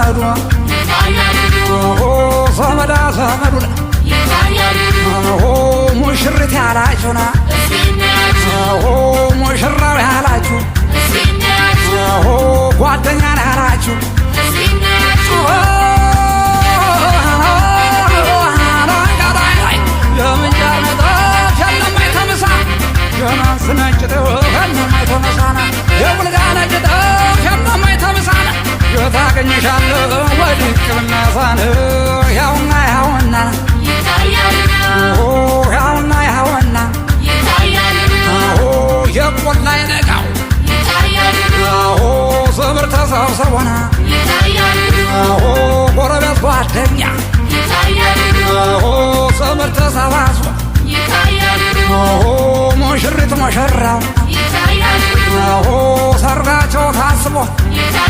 ዘመዱ፣ ዘመዳ ዘመዱ፣ ሙሽሪት ያላችሁና ሙሽራው ያላችሁ፣ ጓደኛ ያላችሁ፣ ታገኝሻለሁ ወድቅ ብነሳን ያውና ያውና ያውና ያውና የቆላ ይነጋው ዘመድ ተሰብስቦና ጎረቤት ጓደኛ ዘመድ ተሰባስቦ ሙሽሪት ሙሽራው ሰርጋቸው ታስቦ።